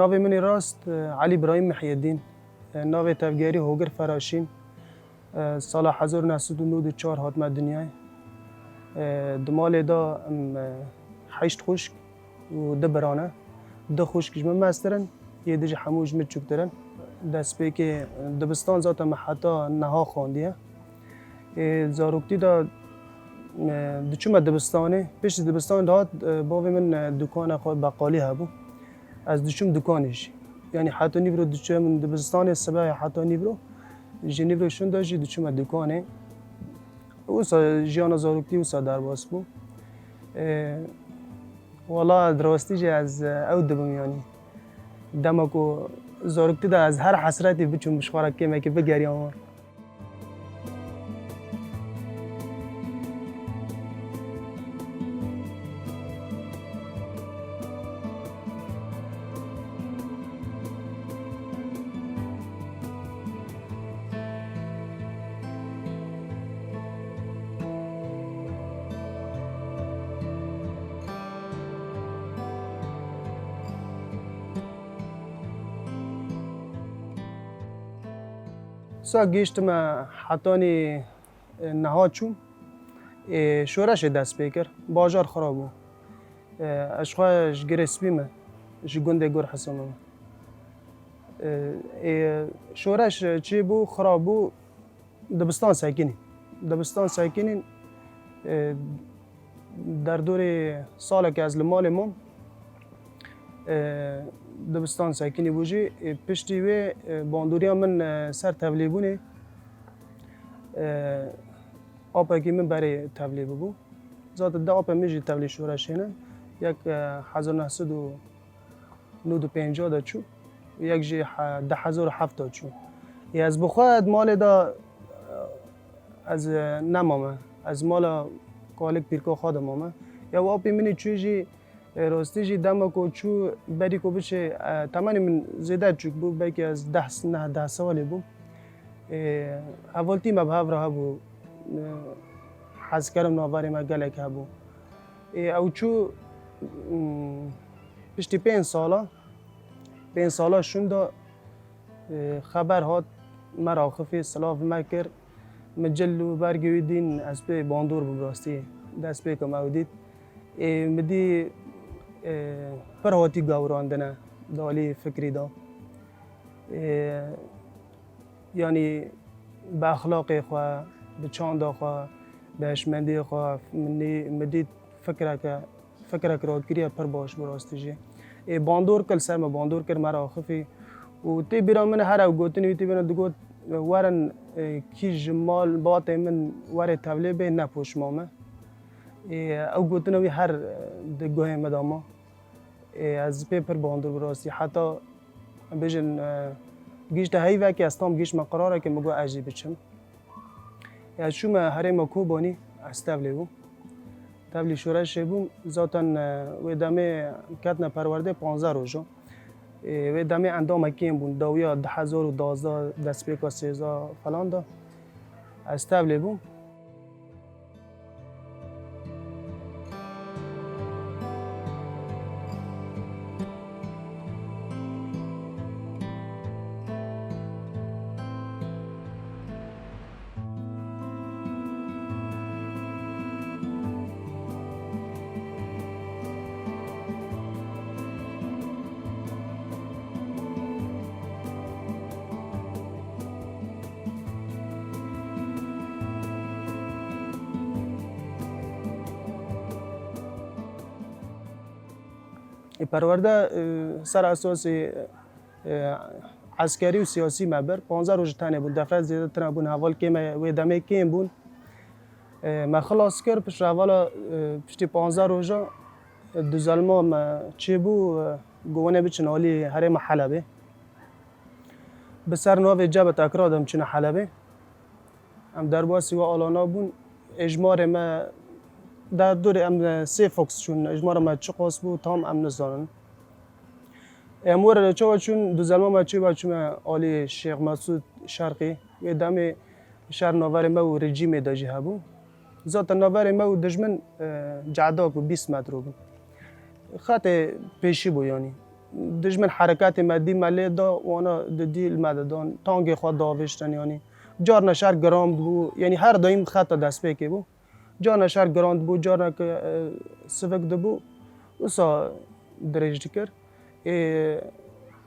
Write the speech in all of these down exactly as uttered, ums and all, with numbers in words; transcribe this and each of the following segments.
Navê min ê rast, e, Elî Birahîm Mihyedîn. E, navê tevgerî Hogir Feraşîn. E, sala hezar û neh sed û nod û çar hatime dinyayê. E, di malê de em, e, heşt xwişk û du bira ne. Du xwişk ji min mestir in, yê di jî hemû ji min çûktir in. Destpêkê dibistan zaten min heta niha xwendiye. Ê, zaroktî de, e, diçûme dibistanê. Piştî dibistanê dihat, e, bavê min, e, dukana xwe beqalî hebû. Ez diçûm dukanê jî. Yanî heta nîvro diçûm dibistanê, sibehê heta nîvro. Ji nîvro şûnda jî diçûme dukanê. Wisa jiyana zaroktî wisa derbas bû. E, wela di rastî jî ez, e, ew dibim yanî. Dema ku zaroktî de ez her hesretî biçûm ji xwe re kêmekî bigeriyam. Sa gihîştime hetanî, e, niha çûm. Ê, şoreşê dest pê kir. Bajar xira bû. E, ez xwe ji Girê Spî me, ji gundê Gur Hesûmê me. E, ê, şoreş çêbû, xira bû, dibistan sekinî. Dibistan sekinîn, e, derdorê salekê ez li malê mam. E, dibistan sekinî bû jî. E, piştî wê, e, bandoriya min, e, ser tevlêbûnê, e, apekî min berê tevlê bûbû. Zaten du apê min jî tevlî şoreşê ne. Yek, e, hezar neh sed û nod û pêncî de çû, yek jî he-, du hezar û heft de çû. Ê, ez bi xwe di malê de, e, ez, e, nemame. Ez mala kalik pîrka xwe de mame. Ya û apê min ê çû jî, e, rastî jî dema ku çû berî ku biçe, e, temenê min zêde çûk bû, belkî ez deh, neh deh salî bûm. E, hevaltî me bi hev re hebû. E, hezkirin naverê me gelek hebû. Ê, ew çû, mm, piştî pênc sala, pênc sala şûnda, e, xeber hat, me raxifî, silav me kir. Min cil û bergê wî dîn, ez pê bandor bûm rastî. Destpêka me ew dît. Ê, min dî, e, pir hatî gewrandine di alî fikrî de. Ê, Yanî bi exlaqê xwe, bi çanda xwe, bi hişmendiyê xwe, min nî-, min dît fikreke, fikrek rakiriye pir baş bi rastî jî. Ê, bandor kir, li ser me bandor kir, me re axifî. Û tê bîra min her ew gotin wî tê bîra digot, werin, e, kî ji mal batê min were tevlê bê, ne poşma me. Ê, ew gotina wî her, e, di guhê me de ma. Ê, ez pê pir bandor bi rastî. Heta bêjin, e, gihîşte heyvekê, ez tam gihîştme qerarekê, min got ez jî biçim. Ez çûme herêma Kobanî, ez tevlê bûm. Tevlî şoreşê bûm. Zaten, e, wê demê ketine perwerdê panzdeh roja. Ê, wê demê endamekê bûn. Dawiya du hezar û duwazdeh destpêka sêza falan da. Ez tevlê bûm. Ê, perwerde, e, ser esasê, e, eskerî û siyasî me bir. Panzdeh roj tenê bûn, defret zêde tune bûn, hevalkê me wê demê kêm bûn. E, me xilas kir, piştre hevala, e, piştî panzdeh roja, e, duzelma me çêbû, e, got hûn ê biçin alî herêma Helebê. Bi ser navê Cebet Ekra de em çûne Helebê. Em derbasî wê alana bûn. Ê, ji malê me derdorê em, e, sê foks çûn. Ji malê me çiqas bû, tam em nizanin. Em were çawa çûn, duzelma me çêbû, çûme alî Şêx Mesûd Şerqî. Wê demê şer naverê me û rejîmê de jî hebû. Zaten naverê me û dijmin, e, cehda ku bîst metro bû. Xetê pêşî bû yanî. Dijmin hereketê me dî me lê da, wana di dî li me didan. Tangê xwe davêştin, yanî carna şer giran dibû, yanî her daîm xeta destpêkê bû. Carna şer giran dibû, carna ki, e, sivik dibû, wisa dirêj dikir. Ê,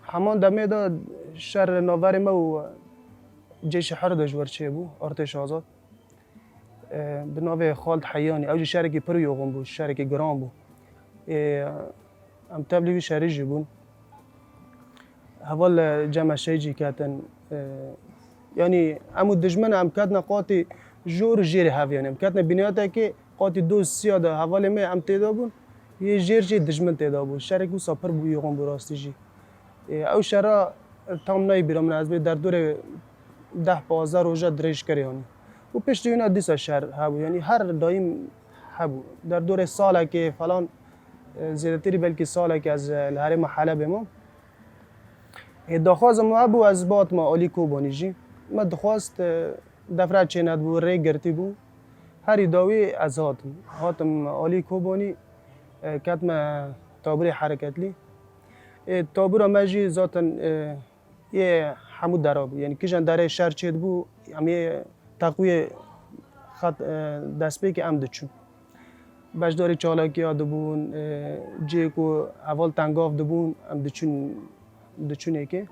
heman demê de şer li navberê me û Cêşî Hir de ji wir çêbû, Artêş Azad. E, bi navê Xald Heyanî, ew jî şerekî pir yoxin bû, şerekî giran bû. Ê, em tevlî wî şerî jî bûn. Heval, e, cem me şehîd jî ketin. E, yanî em û dijmin em ketine qatî jor û jêrê hev, yanî em ketine bîniyatekê qatî du siya de hevalê me em tê de bûn. Yê jêr jî dijmin tê de bû. Şerek wisa pir bû, yoxin bû rastî jî. E, ew şera tam nayê bîra min, ez bê derdorê deh pazdeh roja dirêj kirê, yanî. Û piştî wîna dîsa şer hebû, yanî her daîm hebû. Derdorê salekê falan, e, zêdetirî belkî salekê ez, e, li herêma Helebê mam. Ê, daxwaza min hebû, ez bihatim alî Kobanî jî. Me dixwest, e, defra çênedibû, rê girtî bû. Herî dawî ez hatim. Hatim alî Kobanî, e, ketime tabûrê hereketlî. Ê, tabûra me jî zaten, e, yê hemû dera bû. Yanî kijan derê şer çêdibû, em yê teqwiyê xet, e, destpêkê em diçûn. Beşdarî çalakiya dibûn, e, cihê ku heval tengav dibûn, em diçûn, diçûn êkê.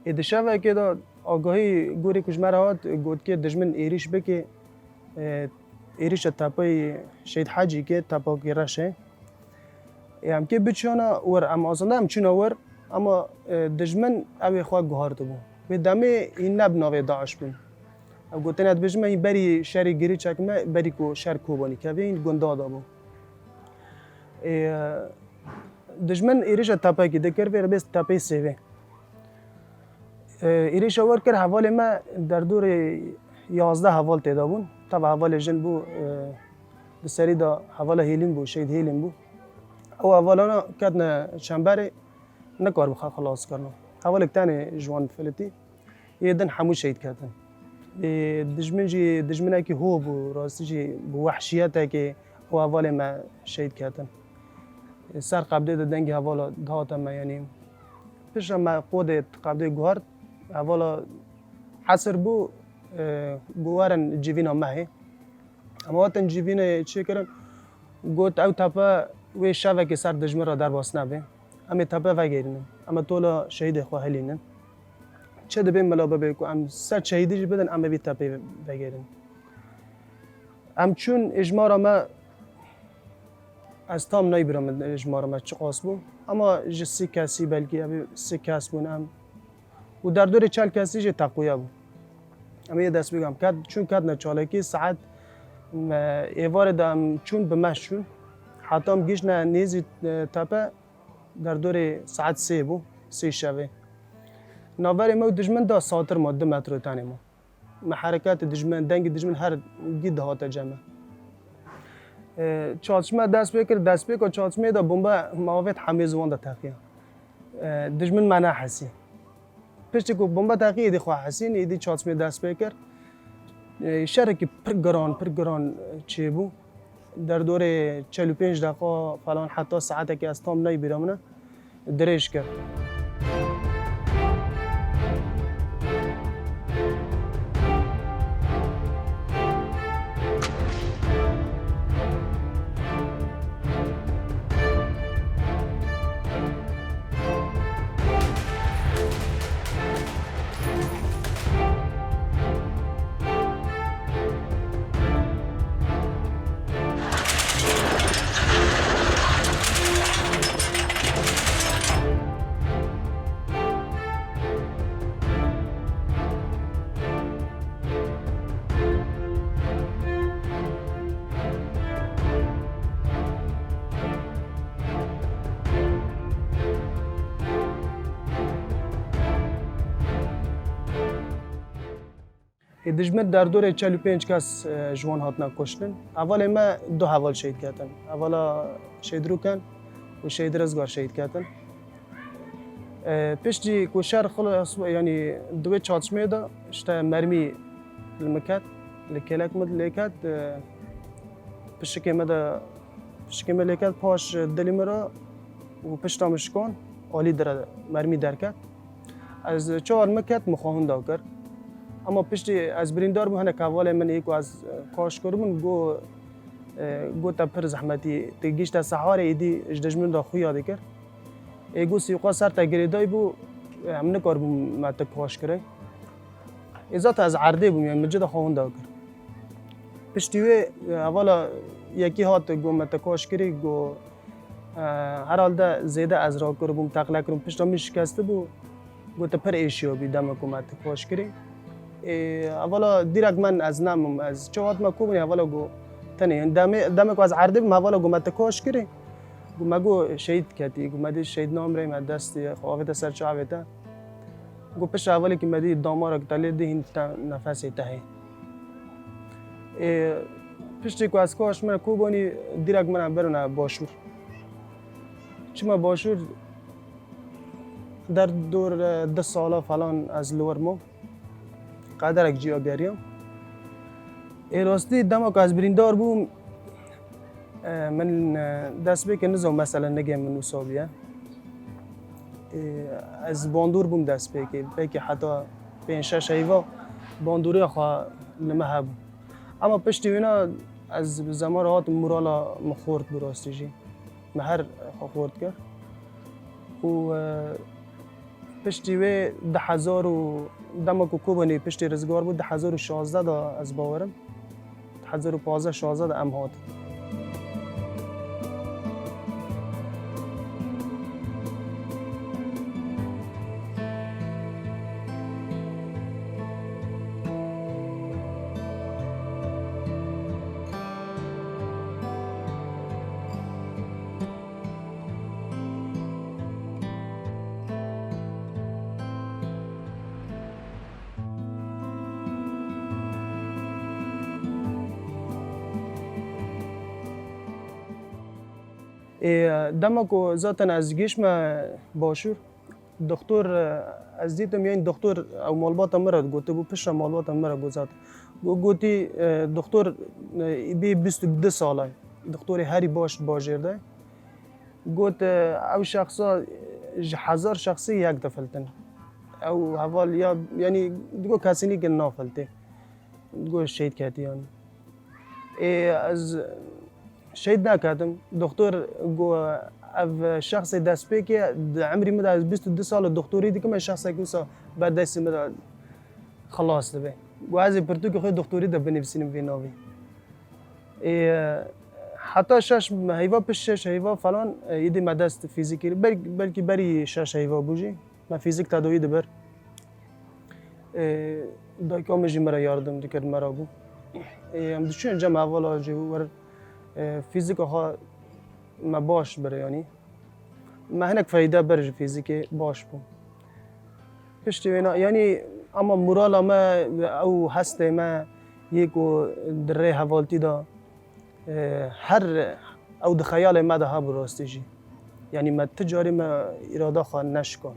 Ê di şevekê de agahî gorî ku ji me re hat, gotikê dijmin êrîş bike, e, êrîşa tepeyê Şehîd Hecî ke, tepakî reş e. Ê, em kê biçiyana wir, em azanda em çûna wir, ama, e, dijmin ew ê xwe guhartibû. Wê demê hîn ne bi navê DAIŞ bûn. Ew gotin, ez dibêjim, hîn berî şerê girî çekime, berî ku şer Kobanî kevê, hîn gunda de bû. Ê, dijmin êrîşa tepekî dikir, vê re bêst tepeyê sêvê. E, êrîşa wir kir, hevalê me derdorê yazdeh heval tê de bûn. Teva hevalê jin bû, e, di serî de hevala Hêlîn bû, Şehîd Hêlîn bû. Ew hevalana ketine çemberê, nikaribû xwe xilas kirina. Hevalek tenê ji wan filitî, yê din hemû şehîd ketin. Ê, dijmin jî dijminekî hov bû, rastî jî bi wehşiyetekê ew hevalê me şehîd ketin. Ê, ser qebdê de dengê hevala dihate me, yanî piştre me qodê qebdê guhart, hevala hesir bû, e, ku werin civîna me hê. Em hatin civînê çêkirin, got, ew tepe wê şevekê ser dijmin re derbas nebe. Em ê tepe vegerînin. Em ê tola şehîdê xwe hilînin. Çi dibe mila bibe ku em sed şehîdî jî bidin, em ê vî tepeyê vegerin. Em çûn, êjmara me, ez tam nayê bîra min êjmara me çiqas bû. Ama ji sî kesî belkî ev sî kes bûn em. Û derdorê çel kesî jî teqwiye bû. Em ê destpêk em ket, çûn ketine çalakî saet, me, êvarê de em çûn bi meş çûn. Heta em gihiştine nêzî, e, tepe, derdorê saet sê bû, sê şevê. Navberê me û dijmin da satir ma, du metro tenê ma. Me hereketê dijmin, dengê dijmin her gî dihate cem me. E, çatişme dest pê kir, destpêka çatişmeyê de bombe me avêt hemê ziwan de teqiya. E, dijmin me nehesî. Piştî ku bombe teqî, êdî xwe hesîn, êdî çatişmê dest pê kir. E, şerekî pir giran, pir giran çêbû. Derdorê çel û pênc deqa falan heta saetekê ez tam nayê bîra min e, dirêj kir. Ê dijmin derdorê çel û pênc kes, e, ji wan hatine kuştin. Hevalê me du heval şehîd ketin. Hevala Şehîd Rûken û Şehîd Rizgar şehîd ketin. E, piştî ku şer xilas, yanî di wê çatişmeyê de işte mermî li min ket, li kêlek min lê ket, e, pişikê me de, pişikê me lê ket paş dilê min re û pişta min şikand, alî dire mermî derket. Ez çawa min ket, min xwe hinda kir. Ama piştî ez birîndar bûm, hinek hevalê min ê ku ez, e, kaş kiribûn, got, e, got te pir zehmetî, tu gihîşte seharê êdî ji dijmin re xuya dikir. Ê got sîqas ser te girêdayî bû, e, em nikaribûn me tu kaş kirê. Ê zaten ez erdê bûm, yani min cida xwe hinda kir. Piştî wê, e, hevala yekî hat got me tu kaş kirî, got, e, herhalde zêde ez rakiribûm, teqle kiribûm, pişta min şikestibû, got tu pir êşiya bî dema ku me tu kaş kirî. Ê, hevala dîrek min ez nemim, ez çawa hatime Kobanî, hevala got tenê, yani demê, dema ku ez erdê bûm, hevala got me tu kaş kirî. Got me got şehîd ketî, got me dî şehîd namrê me destê xwe avête ser çavê te. Got pişta hevalekî me dî damarek te lê dihîn te nefesê te hê. Ê, piştî ku ez kaş me Kobanî dîrek min berine başûr. Çima başûr der dor, e, du sala falan ez li wir mam. Qederek ciya geriyam. Ê rastî dema ku ez birîndar bûm, e, min, e, destpêkê nizam mesele nigê min wisa bûye. Ê, ez bandor bûm destpêkê. Belkî heta pênc şeş heyva bandoriya xwe li me hebû. Ama piştî wîna ez bi zemar hat morala min xort bi rastî jî. Me her xwe xort kir. Û, e, piştî wê du hezar û dema ku Kobanî piştî rizgar bû, du hezar û şazdeh de ez bawerim. Du hezar û pazdeh şazdeh de em hatin. Ê, dema ku zaten ez gihişme başûr, doktor, e, ez dîtim, yani doktor ew malbata min re gotibû, piştre malbata min re got zaten. Go-, gotî, e, doktor, e, bî bîst û du sal e. Doktorê herî baş bajêr de. Got, e, ew şexsa, e, ji hezar şexsî yek difiltin. Ew heval ya, yanî digo kesî nîkin nafiltê. Digo şehîd ketî yanî. Ê, ez şehîd neketim. Doktor got, ev şexsê destpêkê di emrî min de ez bîst û du sal doktorî dikim, ez şexsekî wisa ber destê min de xilas dibe. Got, ez ê pirtûkê xwe doktorî de binivîsînim vê navê. Ê, heta şeş heyva, pişt şeş heyva falan, e, îdî me dest fîzîkî, bel-, belkî berî şeş heyva bû jî. Me fîzîk tedawî dibir. Ê, dayika min jî me re yardim dikir, me re bû. Ê, em diçûn cem hevala jî wer, e, fîzîka xwe me baş bir, yanî. Me hinek feyde bir ji fîzîkê baş bû. Piştî wêna, yanî, ama morala me, ew hestê me yê ku di rê hevaltî de, e, her ew di xeyalê me de hebû rastî jî. Yanî me ti carî me îrada xwe neşikand.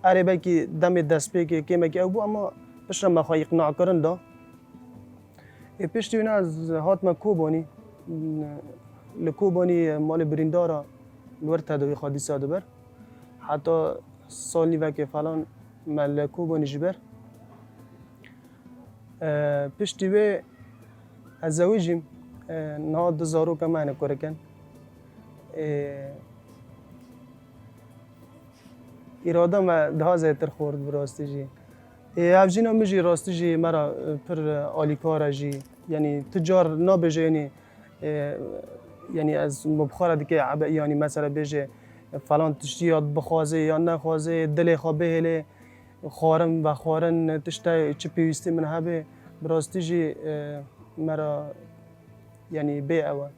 Erê belkî demê destpêkê kêmekî ew bû, ama piştre me xwe îqna kirin da. Ê, piştî wîna ez hatime Kobanî. Li Kobanî malê birîndara li wir tedawî xwe dîsa dibir. Heta sal nîvekê falan me li Kobanî ji ber. E, piştî wê ez zewicîm. E, niha du zaroka me hene kurik in. E, îrada me daha zêtir xort bi rastî jî. Ê, hevjîna min jî rastî jî me re, e, pir, e, alîkar e jî. Yanî tu car nabêje, yanî, e, yanî ez min bi xwe re dike ebe, yanî mesela bêje, e, falan tiştî ya bixwaze ya nexwaze, dilê xwe bihêle, xwarin, vexwarin, tişte çi pêwîstî min hebe, bi rastî jî, e, me re, yanî bê ew e.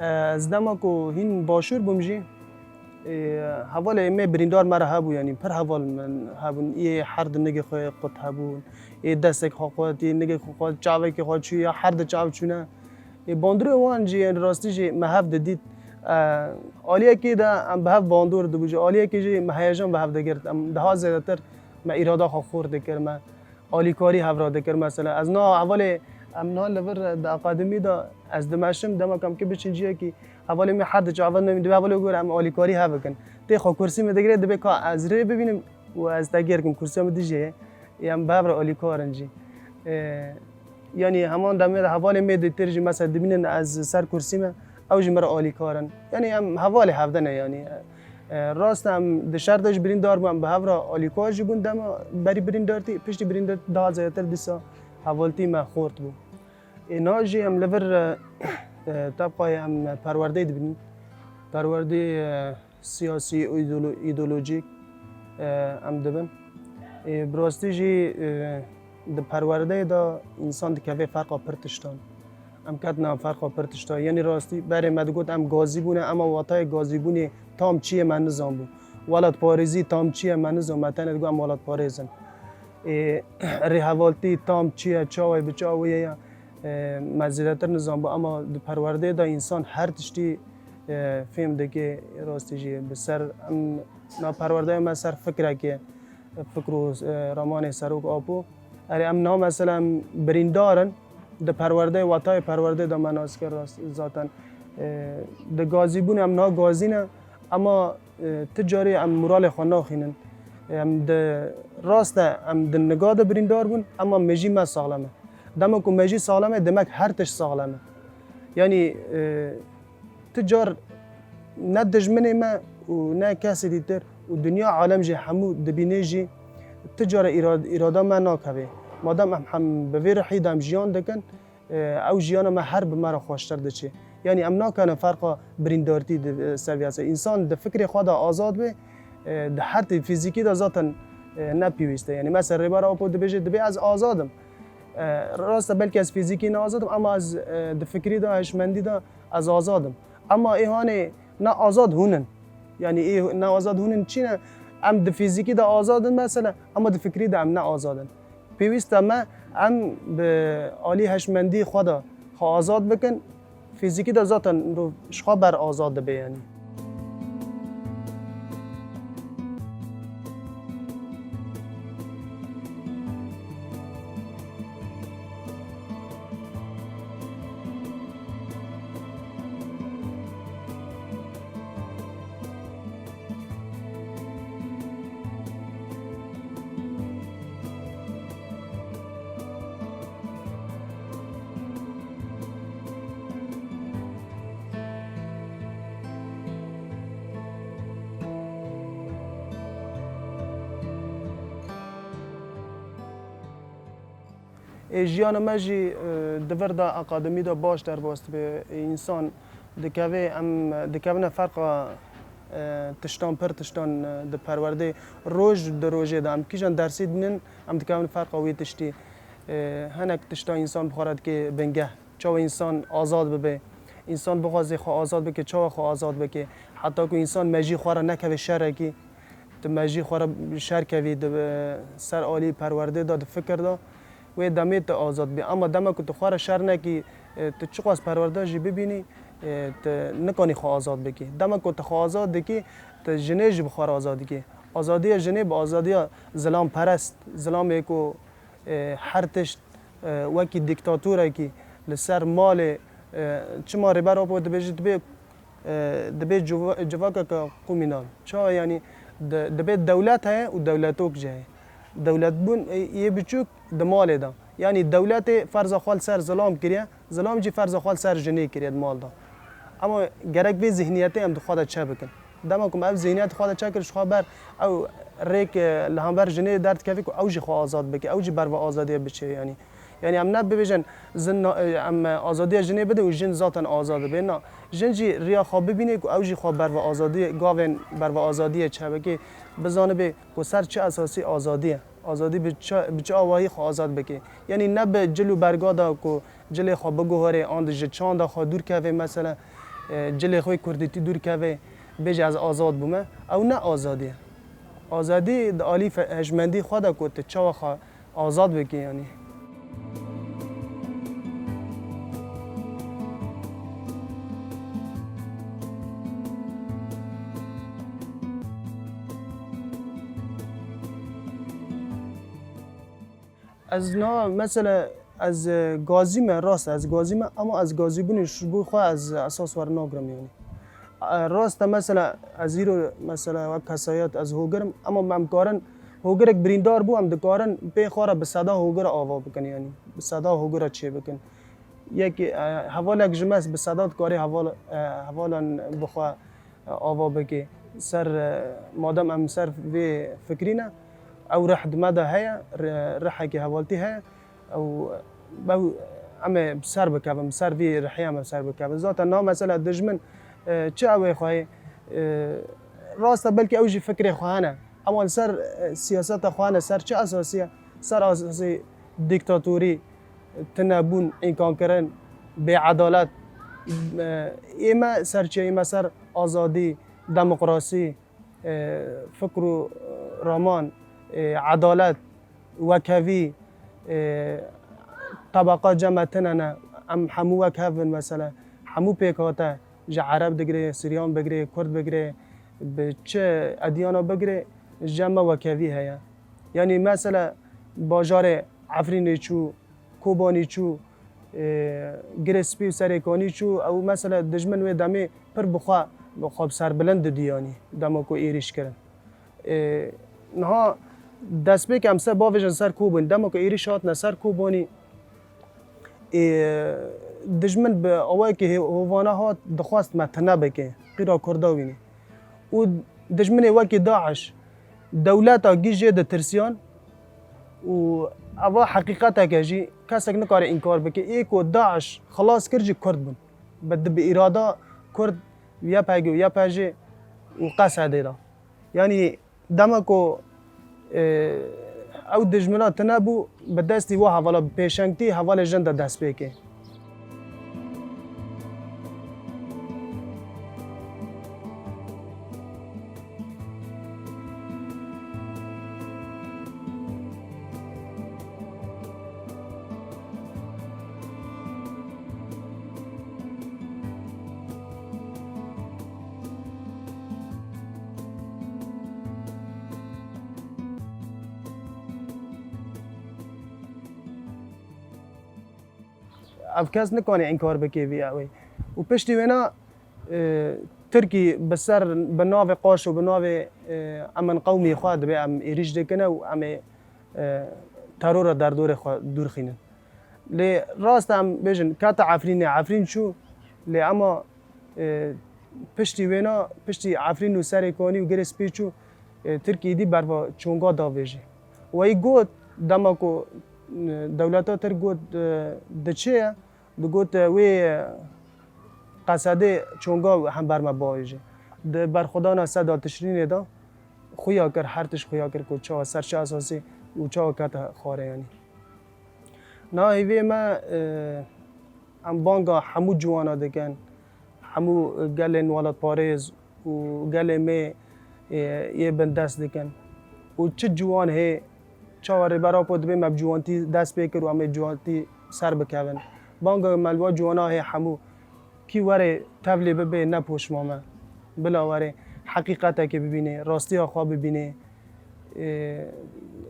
Ez dema ku hîn başûr bûm jî, e, hevalê me birîndar me re hebû, yanî pir heval min hebûn. Yê her di nigê xwe qut hebûn, yê destek xwe qut, yê nigê xwe qut, çavekê xwe çû ya her di çav çûne. Ê, bandorê wan jî, yanî rastî jî me hev didît. E, aliyekê de em bi hev bandor dibû, ji aliyekê jî me heyecan bi hev digirt. Em daha zêdetir me îrada xwe xurt dikir, me alîkarî hev re dikir. Mesela ez niha hevalê em niha li vir di akademî de ez dimeşim, dema ku em ki biçin ciyekî, hevalê me her di çavan me divê hevalê gor em alîkarî hev bikin. Tê xwe kursî min digire, dibê ka ez rê bibînim û ez te gêr kim, kursiya min dijê ye. Em bi hev re alîkar in jî. E, Yanî heman demê de hevalê me dêtir jî mesela dibînin ez ser kursî me, ew jî min re alîkar in. Yanî em hevalê hevde ne yanî. E, rast e, em di şer de jî birîndar bûn, em bi hev re alîkar jî bûn dema berî birîndartî, piştî birîndartî daha zêdetir dîsa hevaltî me xort bû. Ê niha jî em li vir, e, e, tebqayê em perwerdeyê dibînin. Perwerdeyê, e, siyasî, îdeolo-, îdeolojîk, e, em dibin. Ê, bi rastî jî, e, di perwerdeyê de însan dikeve ferqa pir tiştan. Em ketina ferqa pir tiştan. Yanî rastî berê me digot em gazî bûne, ema watayê gazîbûnê tam çi ye me nizanbû. Welatparêzî tam çi ye me nizan, me tenê digot em welatparêz in. Ê, rêhevaltî tam çi ye, çawa ye, bi çawa ye ya, e, me zêdetir nizanbû, ema di perwerdeyê de însan her tiştî e, fêm dike, rastî jî bi ser em na perwerdeya me ser fikrekê, fikr û, e, ramanê Serok Apo. Erê em na mesela em birîndar in, di perwerdeyê, watayê perwerdeyê de me nas kir rast, zaten, e, di gazîbûn em na gazî ne, ema, e, ti carê em moralê xwe naxînin. Em di, rast e, em di niga de birîndar bûn, ema mejî me saxlem e. Dema ku mejî saxlem e, demek her tişt saxlem e. Yanî, e, Ti car ne dijminê me û ne kesê dîtir û dinya alem jî hemû dibînê jî ti cara îra-, îrada me nakeve. Madem em hem bi vê rihî de em jiyan dikin, e, ew jiyana me her bi me re xweştir diçe. Yanî em nakenin ferqa birîndartî di, e, seviyase. Însan di fikrê xwe de azad be, e, di her tê fîzîkî de zaten, e, ne pêwîst e. Yanî mesela Rêber Apo dibêje, dibê ez azad im. E, rast e, belkî ez fîzîkî ne azad im, ema ez, e, di fikrî de, hişmendî de ez azad im. Ema ê hanê ne azad hûn in. Yanî ê ne azad hûn in çi ne? Em di fîzîkî de azad in mesela, ema di fikrî de em ne azad in. Pêwîst e me em bi alî hişmendî xwe de xwe azad bikin. Fîzîkî de zaten mirov ji xwe ber azad dibe, yanî. Ê, jiyana me jî, e, di vir de akademî de baş derbas dibe. Ê, însan dikeve, em dikevine ferqa, e, tiştan, pir tiştan, e, di perwerdê roj di rojê de. Em kîjan dersî dînin, em dikevin ferqa wê tiştî. E, hinek tişta însan bi xwe re dike bingeh. Çawa însan azad bibe, însan bixwaze xwe azad bike, çawa xwe azad bike. Heta ku însan mejî xwe re nekeve şerekî, tu mejî xwe re şer kevî di, e, ser alî perwerdê de, di fikir de, wê demê tu azad bî. Ema dema ku tu xwe re şer nekî, e, tu çiqas perwerde jî bibînî, e, tu nikanî xwe azad bikî. Dema ku tu xwe azad dikî, tu jinê jî bi xwe re azad dikî. Azadiya jinê bi azadiya zilamperest, zilamê ku e, her tişt, e, wekî dîktatorekî li ser malê, e, çima Rêber Apo dibêje, dibê, e, dibê civa-, civakeke komînal. Çawa, yanî di-, dibê dewlet heye û dewletok jî heye. Dewletbûn, e, yê biçûk di malê de. Yanî dewletê ferza xwe li ser zilam kiriye, zilam jî ferza xwe li ser jinê kiriye di mal de. Ema gerek vê zihniyetê em di xwe de çe bikin. Dema ku me ev zihniyet xwe de çekir, ji xwe ber ew rêk, e, li hember jinê derdikeve ku ew jî xwe azad bike, ew jî ber ve azadiyê biçe, yanî. Yanî em ne bibêjin, zin na-, e, em, e, azadiya jinê bidin û jin zaten azad dibe. Na, jin jî riya xwe bibîne ku ew jî xwe ber ve azadiyê, gavên ber ve azadiyê çe bike, bizanibe ku ser çi esasî azadî ye. Azadî bi çi, bi çi awayî xwe azad bike. Yanî ne bi cil û berga de ku cilê xwe biguherê, an ji çanda xwe dûr keve mesela. E, cilê xwe kurdîtî dûr keve, bêje ez azad bûme. Ew ne azadî ye. Azadî di alî fe-, hejmendî xwe de ku tu çawa xwe azad bikî, yanî. Ez na, mesela, ez, e, gazî me, rast, ez gazî me, ama ez gazîbûnê ji bo xwe ez esas wernagirim, yanî. E, rast e, mesela, ez îro, mesela, wek kesayet ez hogir im, ama em karin, hogirek birîndar bû, em dikarin pê xwe re bi seda hogir ava bikin, yanî, bi seda hogir re çê bikin. Yekê, e, hevalek ji me bi seda dikarê heval, e, hevalan bi xwe ava bike. Ser, e, madem em ser vê fikrî ne, ew rih di me de heye, ri-, rihekî hevaltî heye, ew, ew, em ê bi ser bikevin, bi ser vî rihê em ê bi ser bikevin. Zaten na mesela dijmin, e, çi ew ê xweyê, e, rast e, belkî ew jî fikrê xwe hene. Ema li ser, e, siyaseta xwe hene, ser çi esasî ye? Ser esasî dîktatorî, tunebûn, înkankirin, bêedalet. E, ê me ser çi ye? Ê me ser azadî, demokrasî, e, fikr û raman, e, edalet, wekhevî, e, tebeqa cem me tune ne. Em hemû wek hev in mesela. Hemû pêk hate. Ji Ereb digirê, Siryan bigirê, Kurd bigirê, bi çi ediyana bigirê, cem me wekhevî heye. Yanî mesela bajarê Efrînê çû, Kobanî çû, e, Girê Spî û Serê Kanî çû, ew mesela dijmin wê demê pir bi xwe, bi xwe bi serbilind didî, yanî dema ku êrîş kirin. E, niha destpêk em ser bavêjin ser Kobanî. Dema ku êrîş hatine ser Kobanî, e, dijmin bi awayekî hê-, hovane hat, dixwest me tune bike, qîra Kurda wînî. Û dijminê wekî DAIŞ dewleta gî jê ditirsiyan û eva heqîqetek e jî, kesek nikare înkar bike. Ê ku DAIŞ xilas kir jî Kurd bûn. Bi, bi îrada Kurd, YPG û YPJ û Qesedê de. Yanî dema ku, e, ew dijmina tune bû, bi destî wa hevala, bi pêşengtî hevalê jin de dest pê kê. Ev kes nikane înkar bike vî ewê. Û piştî wêna, e, Tirkî bi ser, bi navê qaş û bi navê, e, em in qewmî xwe dibe em êrîş dikine û em ê, e, terora derdorê xwe dûr xînin. Lê rast em bêjin, kete Efrînê, Efrîn çû, lê ema, e, piştî wêna, piştî Efrîn û Serê Kanî û Girê Spî çû, e, Tirkî dî berva çonga da vêjê. Weyî got, dema ku, e, dewleta Tirk got, e, diçe ye, digot, e, wê, e, Qesedê çonga hember me bavêjê. Di berxwedana seda Tişrînê de xuya kir, her tişt xuya kir ku çawa, ser çi esasî û çawa kete xwarê, yanî. Na hêviyê me, e, em banga hemû ciwana dikin, hemû gelên welatparêz û gelê me, e, yê bindest dikin. Û çi ciwan hê, çawa Rêber Apo dibê me bi ciwantî dest pê kir û em ê ciwantî ser bikevin. Banga me li wa ciwana hê hemû. Kî were tevlê bibe ne poşma me. Bila were heqîqetekê bibîne, rastiya xwe bibîne. Ê,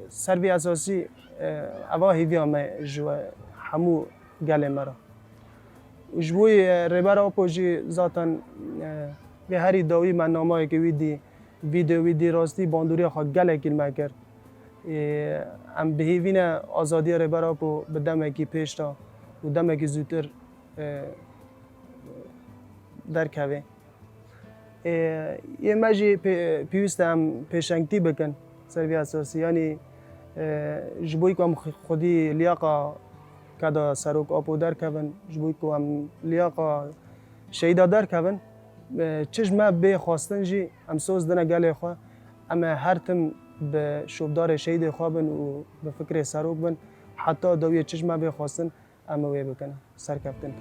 ser vî esasî, e, eva hêviya me ji we hemû gelê me re. Û ji bo yê, e, Rêber Apo jî zaten, e, vê herî dawî me namayekê wî dî, vîdeo wî dî, rastî bandoriya xwe gelekî li me kir. Ê, em bi hêvî ne azadiya Rêber Apo bi demekî pêş de û demekî zûtir e, derkeve. E, yê me jî pê-, pêwîst e em pêşengtî bikin ser vî esasî. Yanî, e, ji bo ku em xwe-, xwedî liyaqa keda Serok Apo derkevin, ji bo ku em liyaqa şehîda derkevin, e, çi ji me bê xwestin jî em soz dine gelê xwe. Em ê her tim bi şopdarê şehîdê xwe bin û bi fikrê Serok bin. Heta dawiyê çi ji me bê xwestin, em ê wê bikin. Serkeftin.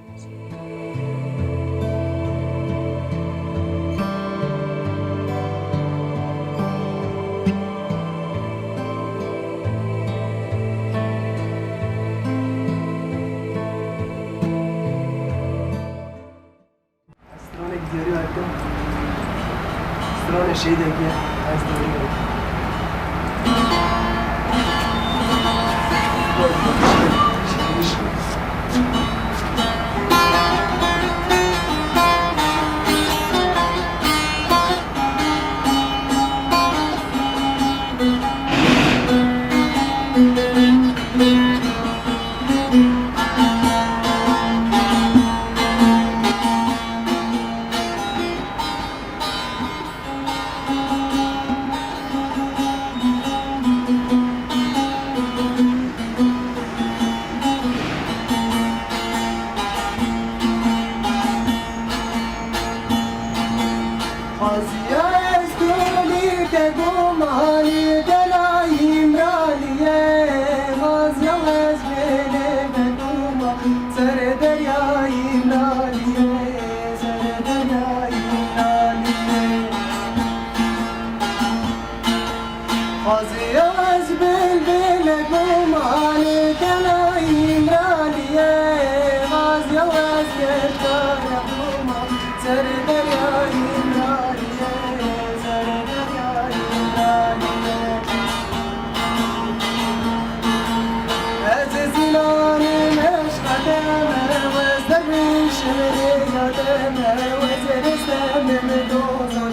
Şeyde gel, ez de öyle. Xwaziya ez golî te gomanî dela Îmraniyê, xwaziya ez vêlê vedûma serê derya Îmraniyê, serê derya Îmraniyê. Xwaziya ez bilbilek bûma li dela Îmraniyê, xwaziya ez gerkare bûma ser derya Îmraniyê, ser derya Îmraniyê. Ez zilanim eşqa te me, ez derwîşim ê ya te me, ez rêstemim doza.